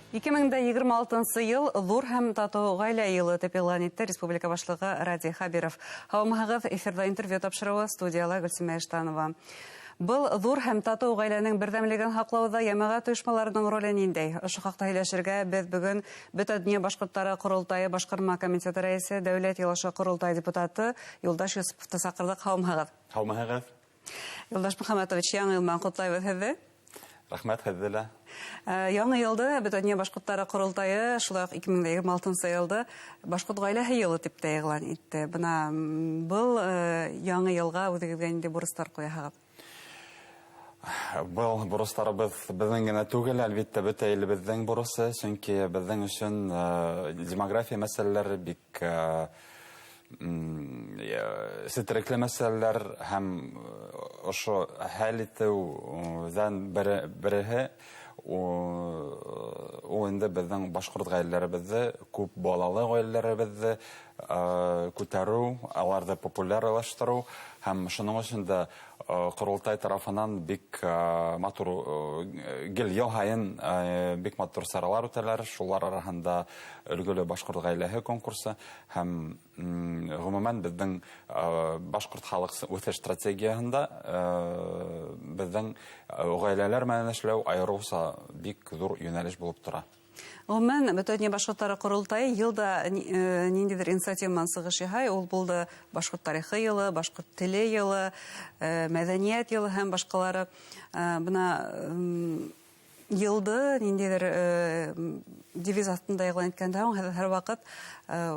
2026 йыл ҙур һәм татыу ғаилә йылы тип иғлан итте республика башлығы Радий Хәбиров. Һаумыһығыҙ, эфирҙа интервью тапшырыуы, студияла Гөлсимә Иштанова. Был ҙур һәм татыу ғаиләнең берҙәмлеген һаҡлауҙа йәмәғәт ойошмаларының роле ниндәй? Ошо хаҡта һөйләшергә беҙ бөгөн Бөтә донъя башҡорттары ҡоролтайы башҡарма комитеты рәйесе, Дәүләт Йыйылышы ҡоролтай депутаты Юлдаш Йосоповты саҡырҙыҡ. Һаумыһығыҙ! Һаумыһығыҙ! Юлдаш Мөхәммәтович, яңы йыл менән ҡотлайбыҙ һеҙҙе. Рәхмәт, һеҙҙе лә. Яңы йылды Бөтә донъя башҡорттары ҡоролтайы шулай уҡ 2026 йылды башҡорт ғаиләһе йылы тип тә иғлан итте. Бына был яңы йылға үҙегеҙгә ниндәй бурыстар ҡуяһығыҙ? Был бурыстарыбыҙ беҙҙең генә түгел, әлбиттә, бөтә илебеҙҙең бурысы, сөнки беҙҙең өсөн демография мәсьәләләре бик сетерекле мәсьәләләр, һәм ошо хәл итеүҙән береһе ул инде беҙҙең башҡорт ғаиләләребеҙҙе, күп балалы ғаиләләребеҙҙе күтәреү, аларҙы популярлаштырыу, һәм шуның өсөн дә ҡоролтай тарафынан бик матур, гел йыл һайын бик матур саралар үтәләр, шулар араһында Өлгөлө башҡорт ғаиләһе конкурсы һәм ғөмүмән беҙҙең башҡорт халыҡ үҫеш стратегияһында беҙҙең ғаиләләр менән эшләү айырыуса бик ҙур йүнәлеш булып тора. Ғөмүмән, Бөтә донъя башҡорттары ҡоролтайы йылда ниндәйҙер инициатива менән сығыш яһай. Ул булды башҡорт тарихы йылы, башҡорт теле йылы, мәҙәниәт йылы һәм башҡалары. Бына йылды ниндәйҙер девиз аҫтында иғлан иткәндә һуң һеҙ һәр ваҡыт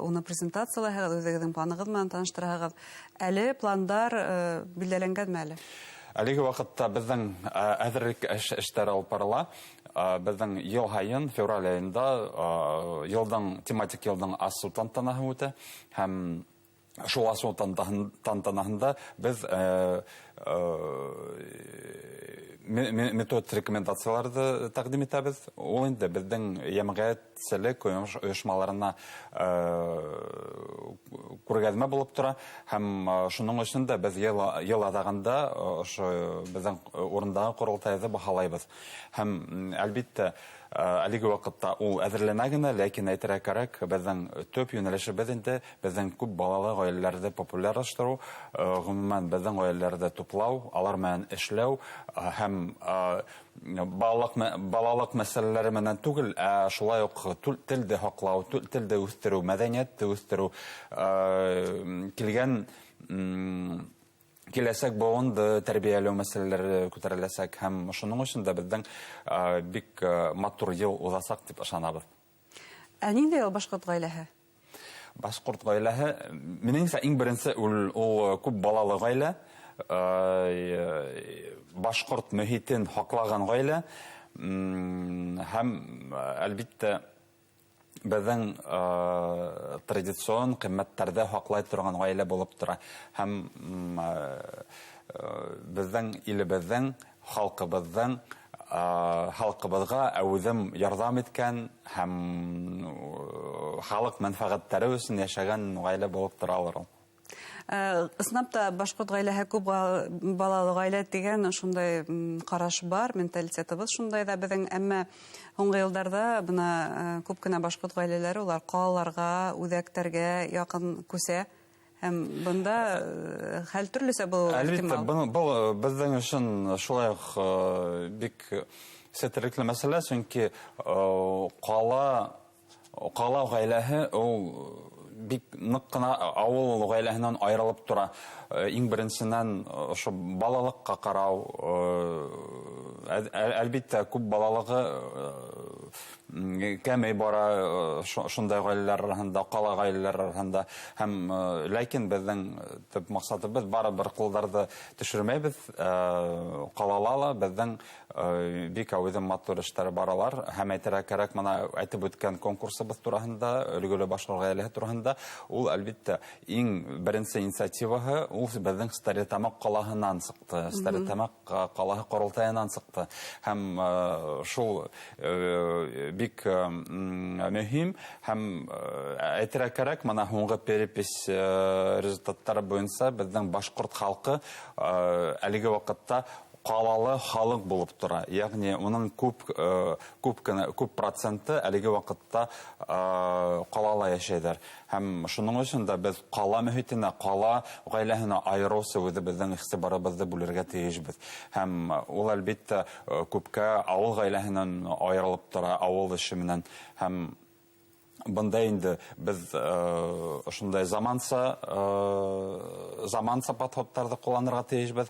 уны презентациялайһығыҙ, үҙегеҙҙең планығыҙ менән таныштыраһығыҙ. Әле пландар билдәләнгәнме әле? Әлеге ваҡытта беҙҙең әҙерлек эштәре алып барыла. Беҙҙең йыл һайын февраль айында йылдың тематик йылдың асыу тантанаһы үтә, һәм шул асыу тантанаһында беҙ метод рекомендацияларҙы тәҡдим итәбеҙ. Ул инде беҙҙең йәмғиәтселек ойошмаларына күргәҙмә булып тора, һәм шуның өсөн дә беҙ йыл аҙағында ошо беҙҙең урындағы ҡоролтайҙы баһалайбыҙ. Һәм әлбиттә, әлеге ваҡытта ул әҙерләнә генә, ләкин әйтергә кәрәк, беҙҙең төп йүнәлешебеҙ инде беҙҙең күп балалы ғаиләләрҙе популярлаштырыу, ғөмүмән беҙҙең ғаиләләрҙе туплау, алар менән эшләү һәм балалыҡ мәсьәләләре менән түгел, ә шулай уҡ телде һаҡлау, телде үҫтереү, мәҙәниәтте үҫтереү, килгән киләсәк быуынды тәрбиәләү мәсьәләләре күтәреләсәк, һәм шуның өсөн дә беҙҙең бик матур йыл уҙасаҡ тип ышанабыҙ. Ә ниндәй ул башҡорт ғаиләһе? Башҡорт ғаиләһе, минеңсә, иң беренсе ул күп балалы ғаилә, башҡорт мөхитен һаҡлаған ғаилә, һәм әлбиттә беҙҙең традицион ҡиммәттәрҙе һаҡлай торған ғаилә булып тора, һәм беҙҙең илебеҙҙең, халҡыбыҙҙың, халҡыбыҙға әүҙем ярҙам иткән һәм халыҡ мәнфәғәттәре өсөн йәшәгән ғаилә булып торалыр ул. Ысынлап та башҡорт ғаиләһе күп балалы ғаилә тигән шундай ҡараш бар, менталитетыбыҙ шундай ҙа беҙҙең, әммә һуңғы йылдарҙа бына күп кенә башҡорт ғаиләләре улар ҡалаларға, үҙәктәргә яҡын күсә, һәм бында хәл төрлөсә булыуы Әлбиттә, ихтимал. Был беҙҙең өсөн шулай уҡ бик сетерекле мәсьәлә, сөнки ҡала ғаиләһе ул бик ныҡ ҡына ауыл ғаиләһенән айырылып тора. Иң беренсенән ошо балалыҡҡа ҡарау, әлбиттә, күп балалығы кәмей бара шундай ғаиләләр араһында, ҡала ғаиләләр араһында, һәм ләкин беҙҙең төп маҡсатыбыҙ барыбер ҡулдарҙы төшөрмәйбеҙ. Ҡалала ла беҙҙең бик әүҙем матур эштәр баралар, һәм әйтергә кәрәк, бына әйтеп үткән конкурсыбыҙ тураһында, Өлгөлө башҡорт ғаиләһе тураһында, ул әлбиттә иң беренсе инициативаһы ул беҙҙең Стәрлетамаҡ ҡалаһынан сыҡты, Стәрлетамаҡ ҡалаһы ҡоролтайынан сыҡты, һәм шул бик мөһим, һәм әйтергә кәрәк, бына һуңғы перепись результаттары буйынса беҙҙең башҡорт халҡы әлеге ваҡытта ҡалалы халыҡ булып тора. Ягъни уның күп проценты әлеге ваҡытта ҡалала йәшәйҙәр. Һәм шуның өсөн дә беҙ ҡала мөхитенә, ҡала ғаиләһенә айырыуса үҙебеҙҙең иғтибарыбыҙҙы бүлергә тейешбеҙ. Һәм ул әлбиттә күпкә ауыл ғаиләһенән айырылып тора, ауыл эше менән. Һәм бында инде беҙ ошондай заманса подходтарҙы ҡулланырға тейешбеҙ.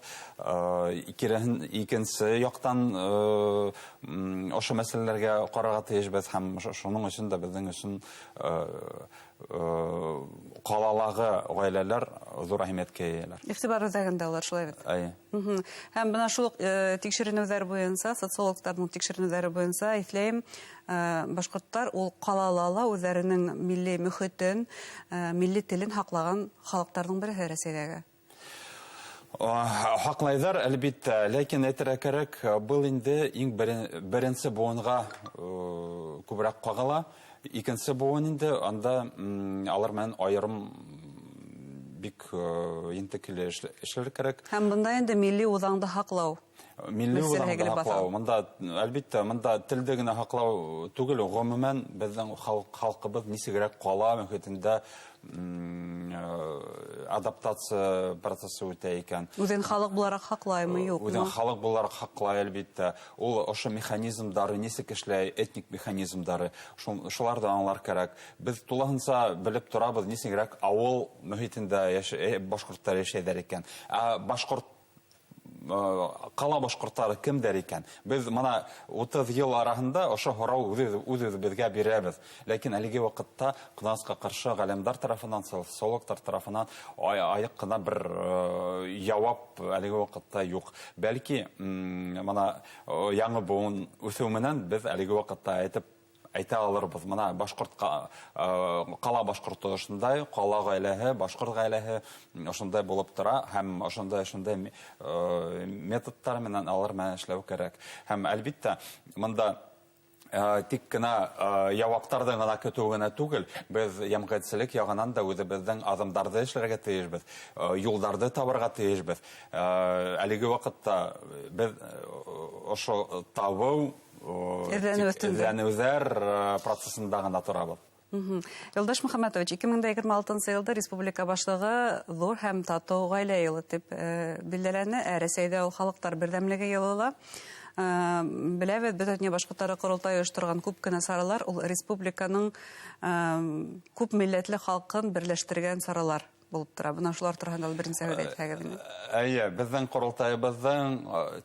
Икенсе яҡтан ошо мәсьәләләргә ҡарарға тейешбеҙ. Һәм шуның өсөн дә беҙҙең өсөн ҡалалағы ғаиләләр ҙур әһәмиәткә эйәләр. Иғтибар үҙәгендә улар, шулай бит? Эйе. Һәм бына шул тикшеренеүҙәр буйынса, социологтарҙың тикшеренеүҙәре буйынса, иҫләйем, башҡорттар ул ҡалала ла үҙҙәренең милли мөхитен, милли телен һаҡлаған халыҡтарҙың береһе Рәсәйҙәге. Һаҡлайҙар, әлбиттә, ләкин әйтергә кәрәк, был инде иң беренсе быуынға күберәк ҡағыла. Икенсе быуын инде анда алар менән айырым бик ентекле эшләр кәрәк. Һәм бында инде милли үҙаңды һаҡлау. Милли үҙаңды һаҡлау. Бында, әлбиттә, бында телде генә һаҡлау түгел, ғөмүмән беҙҙең халҡыбыҙ нисегерәк ҡала мөхитендә адаптация процессы үтә икән. Үҙен халыҡ булараҡ һаҡлаймы, юҡмы? Үҙен халыҡ булараҡ һаҡлай, әлбиттә. Ул ошо механизмдары нисек эшләй, этник механизмдары, шуларҙы аңлар кәрәк. Беҙ тулыһынса белеп торабыҙ, нисегерәк ауыл мөхитендә башҡорттар йәшәйҙәр икән. Ә ҡала башҡорттары кемдәр икән? Беҙ мына 30 йыл араһында ошо һорау үҙ-үҙебеҙгә бирәбеҙ. Ләкин әлеге ваҡытта ҡыҙғанысҡа ҡаршы ғалимдар тарафынан, социологтар тарафынан айыҡ ҡына бер яуап әлеге ваҡытта юҡ. Бәлки, мына яңы быуын үҫеү менән беҙ әлеге ваҡытта әйтә алырбыҙ. Мына ҡала башҡорто ошондай, ҡала ғаиләһе, башҡорт ғаиләһе ошондай булып тора һәм ошондай методтар менән алар менән эшләү кәрәк. Һәм әлбиттә, бында тик кенә яуаптарҙы ғына көтөү генә түгел, беҙ йәмғиәтселек яғынан да үҙебеҙҙең аҙымдарҙы эшләргә тейешбеҙ, юлдарҙы табырға тейешбеҙ. Әлеге ваҡытта беҙ ошо табыу эҙләнеүҙәр процессында ғына торабыҙ. Юлдаш Мөхәммәтович, 2026 йылда республика башлығы ҙур һәм татыу ғаилә йылы тип билдәләне. Ә Рәсәйҙә ул халыҡтар берҙәмлеге йылы ла. Беләбеҙ, Бөтә донъя башҡорттары ҡоролтайы ойошторған күп кенә саралар ул республиканың күп милләтле халҡын берләштергән саралар булып тора. Бына шулар тураһында ла беренсе һүҙ әйтһәгеҙ ине. Эйе, беҙҙең ҡоролтайыбыҙҙың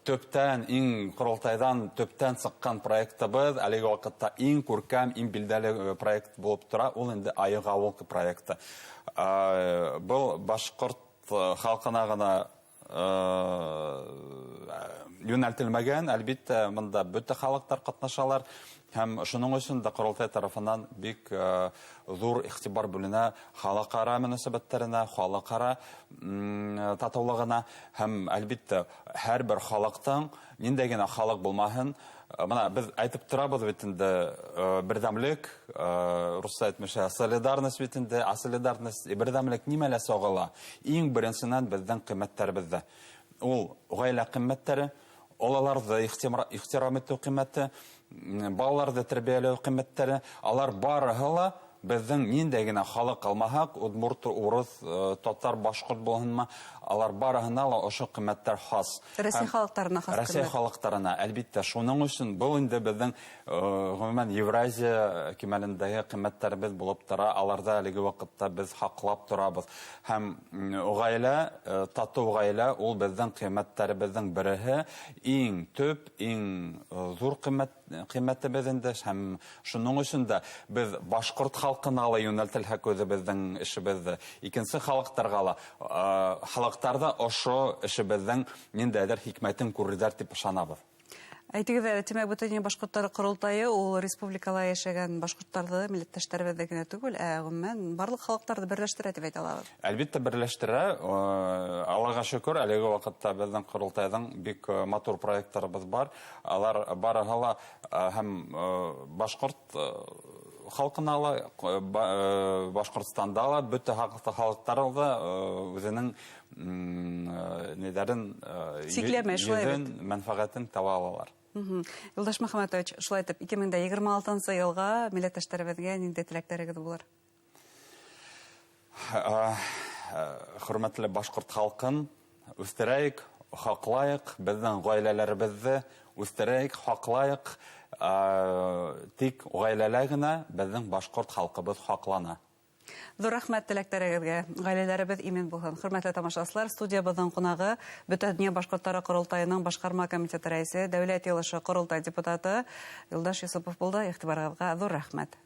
төптән, иң ҡоролтайҙан төптән сыҡҡан проектыбыҙ әлеге ваҡытта иң күркәм, иң билдәле проект булып тора. Ул инде Айыҡ ауыл проекты. Был башҡорт халҡына ғына йүнәлтелмәгән, әлбиттә, бында бөтә халыҡтар ҡатнашалар. Һәм шуның өсөн дә ҡоролтай тарафынан бик ҙур иғтибар бүленә халыҡ-ара мөнәсәбәттәренә, халыҡ-ара татыулығына. Һәм әлбиттә, һәр бер халыҡтың, ниндәй генә халыҡ булмаһын, мына беҙ әйтеп торабыҙ бит инде, берҙәмлек, русса әйтмешә, солидарность бит инде, а солидарность, берҙәмлек нимәлә сағыла? Иң беренсенән беҙҙең ҡиммәттәребеҙҙә. Ул ғаилә ҡиммәттәре, олаларҙы ихтирам итеү ҡиммәте, балаларҙы тәрбиәләү ҡиммәттәре, алар барыһы ла беҙҙең ниндәй генә халыҡ алмаһаҡ, удмурт, урыҫ, татар, башҡорт булһынмы, алар барыһына ла ошо ҡиммәттәр хас. Рәсәй Һәм халыҡтарына хас Рәсәй ҡиммәт. халыҡтарына, әлбиттә, шуның өсөн был инде беҙҙең, ғөмүмән, Евразия кимәлендәге ҡиммәттәребеҙ булып тора, аларҙы әлеге ваҡытта беҙ һаҡлап торабыҙ. Һәм ғаилә, татыу ғаилә, ул беҙҙең ҡиммәттәребеҙҙең береһе, иң төп, иң ҙур ҡиммәтебеҙ инде. Һәм шуның өсөн дә беҙ башҡорт халҡына ла йүнәлтелһәк үҙебеҙҙең эшебеҙҙе, икенсе халыҡтарға ла, халыҡтар ҙа ошо эшебеҙҙең ниндәйҙер хикмәтен күрерҙәр тип ышанабыҙ. Әйтегеҙ әле, тимәк, Бөтә донъя башҡорттары ҡоролтайы ул республикала йәшәгән башҡорттарҙы, милләттәштәребеҙҙе генә түгел, ә ғөмүмән барлыҡ халыҡтарҙы берләштерә тип әйтә алабыҙ. Әлбиттә, берләштерә. Аллаға шөкөр, әлеге ваҡытта беҙҙең ҡоролтайҙың бик матур проекттарыбыҙ бар. Алар барыһы ла, һәм башҡорт халҡына ла, Башҡортостанда ла бөтә халыҡтар ҙа үҙенең ниҙәрен, сикләмәй, шулай йөҙөн, мәнфәғәтен таба алалар. Юлдаш Мөхәмәтович, шулай итеп, 2026 йылға милләттәштәребеҙгә ниндәй теләктәрегеҙ булыр? Хөрмәтле башҡорт халҡын үҫтерәйек, һаҡлайыҡ, беҙҙең ғаиләләребеҙҙе үҫтерәйек, һаҡлайыҡ. Тик ғаиләлә генә беҙҙең башҡорт халҡыбыҙ һаҡлана. Ҙур рәхмәт теләктәрегеҙгә. Ғаиләләребеҙ имен булһын. Хөрмәтле тамашасылар, студиябыҙҙың ҡунағы Бөтә донъя башҡорттары ҡоролтайының башҡарма комитеты рәйесе, Дәүләт Йыйылышы ҡоролтай депутаты Юлдаш Йосопов булды. Иғтибарығыҙға ҙур рәхмәт.